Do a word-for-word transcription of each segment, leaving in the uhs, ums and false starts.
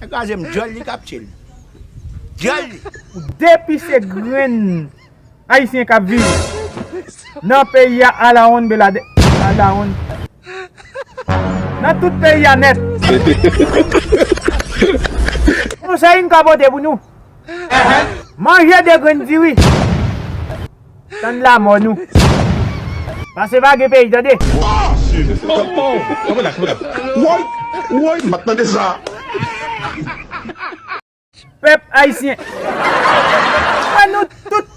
Kraze m, djòl li k ap tchil. Djòl li. Depi se grenn Ayisyen k ap viv nan peyi a, alawonn Beladen, alawonn. Nan tout peyi a nèt. Konsèy m ka pote pou nou. Manje de grenn diri. Tann lamò nou. Pase pa gen peyi, tande. Woy, woy, m ap tande sa. Pèp ayisyen. An nou tout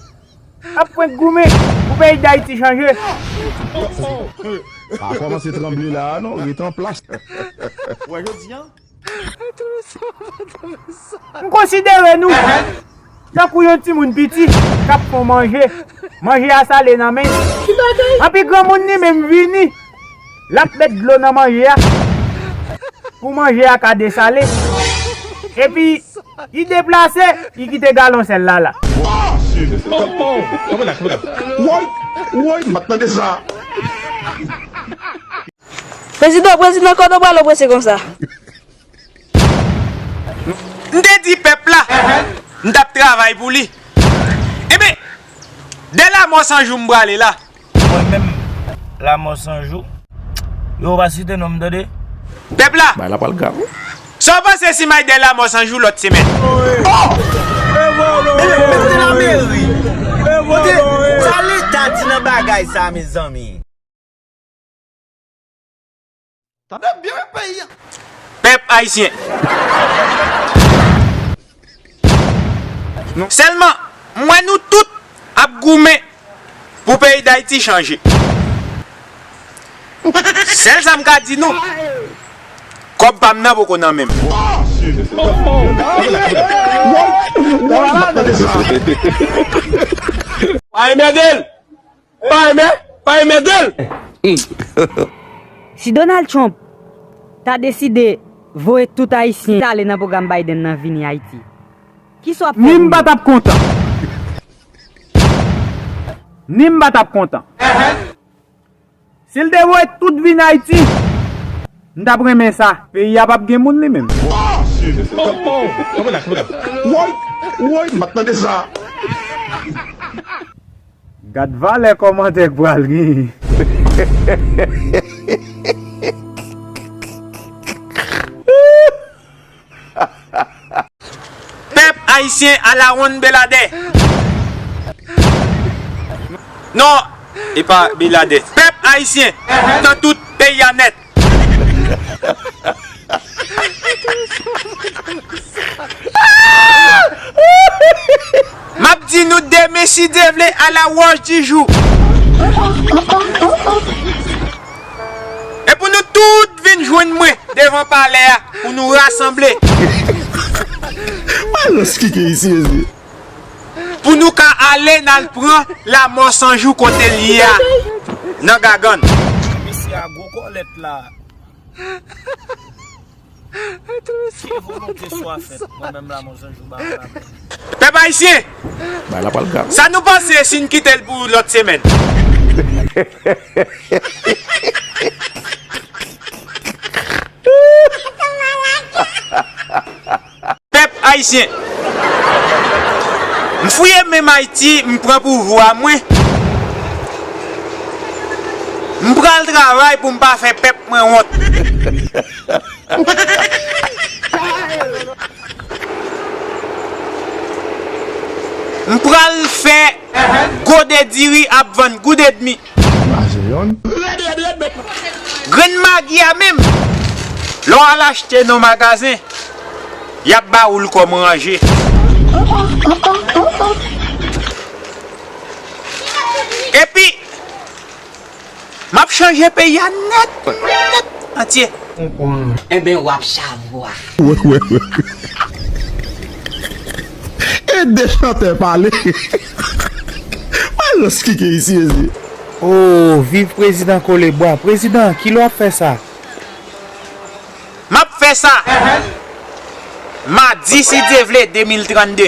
ap pran goumen pou peyi Dayiti chanje. Pa kòmanse tranble la a non, ret an plas. Wè jodi a. M konsidere nou tankou yon timoun piti k ap fon manje. Manje a sale nan men l. Anpi granmoun li menm vini, l ap met dlo nan manje a pou manje a ka desale. Epi, li deplase, li kite galon sèl la la. Woy, woy, m ap tande sa. Prezidan, prezidan, kote w prale w prese konsa? M te di pèp la, m t ap travay pou li. Ebyen, de Lamò San Jou m prale la. Mwen menm, Lamò San Jou. Yo pa site non m, tande. Pèp la. Bay la pral grav wi. Sa w panse si m al de Lamò San Jou lòt semèn? Oh! Mete, mete lameri. Kote sa leta di nan bagay sa, mezanmi? Tande byen wi peyi a. Pèp ayisyen. Sèlman, m wè nou tout ap goumen pou peyi Dayiti chanje. Sèl sa m ka di nou, kòb pa m nan poko nan men m. Pa enmède l! Pa enmède, pa enmède l! Si Donald Trump ta deside voye tout Ayisyen k t ale nan pwogram Biden nan vini Ayiti, kisa w ap fè pou yo? Ni m pa t ap kontan. Ni m pa t ap kontan. Si l te voye tout vin Ayiti, m t ap renmen sa. Peyi a p ap gen moun li menm. Woy, woy, m ap tande sa. Gad valè kòmantè k pral genyen. Pèp ayisyen alawonn Beladè. Non, e pa Beladè. Pèp ayisyen nan tout peyi a nèt. M ap di nou demen si Dye vle à la roche du jour. E pou nou tout vin jwenn mwen devan palè a pou nou rasanble. Balans kike isi, mezye. Pou nou ka ale n al pran Lamò San Jou kote l ye a, nan Gagann. Mesye a gwo kòlèt la. Ki volonte swa fèt, mwen menm Lamò San Jou ba la. Pèp ayisyen, bay la pral grav. Sa nou panse si n kite l pou lòt semèn? Pèp ayisyen, m fouye men m Ayiti, m pran pouvwa mwen. M pral travay pou m pa fè pèp mwen wont. M pral fè gode diri ap vann goud edmi. Mache yonn. Grenn magi a menm, lè w al achte nan magazen, y ap ba ou l kòm ranje. Epi, m ap chanje peyi a nèt, nèt, antye. Enben, w ap chavwa. Wè, wè, wè. E de chantè pale. Balans kike isi, mezye. Oh, viv prezidan Kolebwa. Prezidan, kilè w ap fè sa? M ap fè sa madi, si Dye vle, de mil trannde.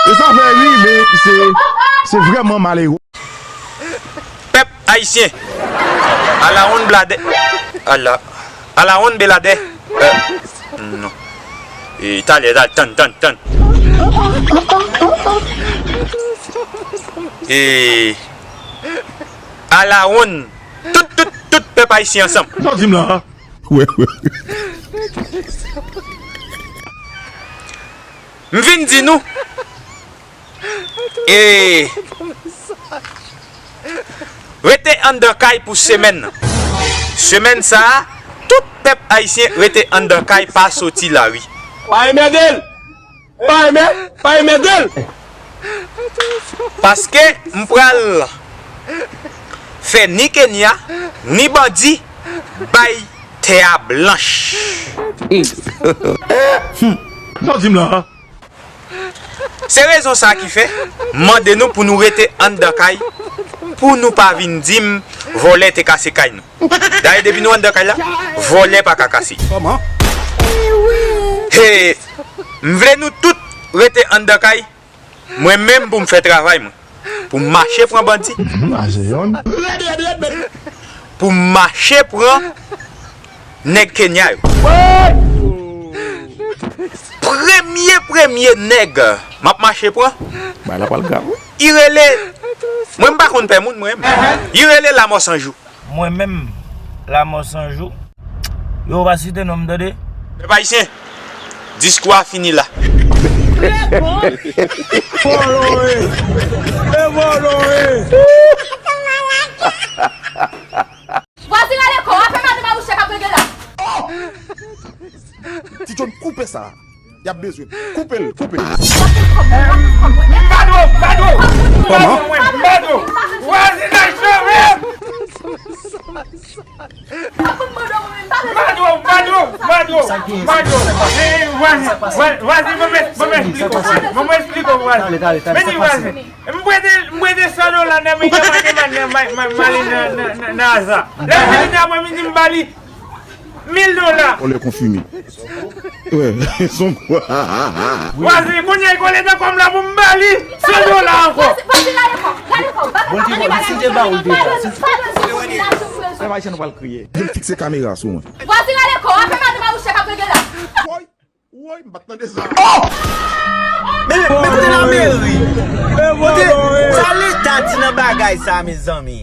E sa fè ri, men se, Se vrèman malere. Pèp ayisyen. Alawonn bladè. Ala. Alawonn beladè. Euh, non. E talè, talè, tann, tann, tann. E alawonn. Tout, tout, tout pèp ayisyen ansanm. Sa w di m la? Wè, wè. M vin di nou, e, rete anndan kay pou semèn nan. Semèn sa a, tout pèp ayisyen rete anndan kay, pa soti lari. Pa enmède l! Pa enmè, pa enmède l! Paske m pral fè ni Kenya, ni bandi bay tè a blanch. Sa w di m la? Se rezon sa ki fè m mande nou pou nou rete anndan kay, pou nou pa vin di m vòlè te kase kay nou. Dayè, depi nou anndan kay la, vòlè pa ka kase. Kòman? He, m vle nou tout rete anndan kay, mwen menm pou m fè travay mwen. Pou m mache pran bandi. Mhm, a Jeyòn. Pou m mache pran nèg Kenya yo. Premye, premye nèg m ap mache pran. Bay la pral grav, wi. Li rele, mwen m pa konn pè moun, mwen menm. Li rele Lamò San Jou. Mwen menm, Lamò San Jou. Yo pa site non m, tande. Pèp ayisyen, diskou a fini la. Vòlò e! E vòlò e! Vwazin rale kò w, afè madanm a bouche k ap regle la. Ti John, koupe sa. Y ap bezwen. Koupe l, koupe l. Mbado, mbado. Kòman? Mbado. Vwazinaj chanje. Mbado, mbado, mbado. Mbado. Eh, vwazen, vwa-, vwazen, ban m, ban m esplike w, vwazen. Ban m esplike w, vwazen. Men di vwazen. M prete, m prete san dola nan men Yaman Yaman nan, ma-, ma-, Mali nan, nan, nan, nan aza. Lè vini nan aprèmidi, m ba li mil dola. Vòlè konfime. Wè, son kwa. Vwazen, kounye a, li kole nan kò m la pou m ba li san dola ankò. Vwazen, vwazen, rale kò, rale kò. Pèp ayisyen, nou pral kriye. Vin fikse kamera sou mwen. Vwazen, rale kò, afè madanm a bouche k ap regle la. Woy, woy, m pa t tande sa. Men, men kote lameri? Kote, sa leta di nan bagay sa, mezanmi?